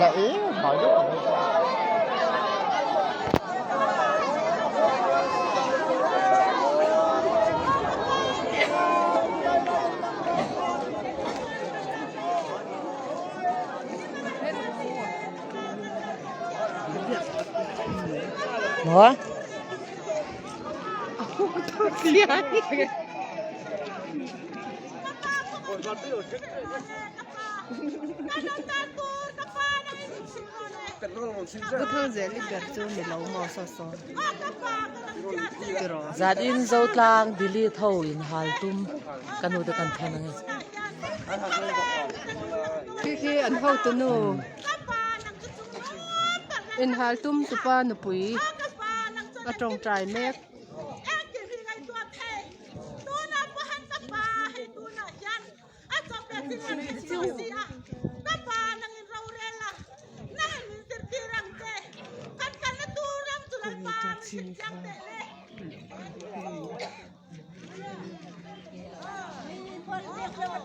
Maw? Zanin Zotlang delete ho in hal tum ka nu te kan thawn ange. Khi khi an hotu nu inhal tum tupa nupui a tawngtai mek.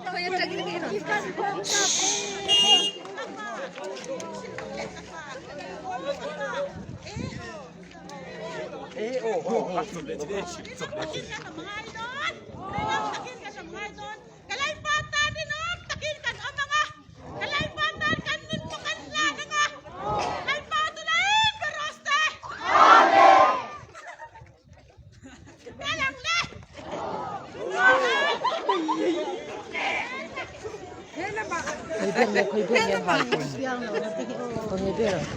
Khawi ber nge khawi ber nge an hal tum khawi nge ber ang.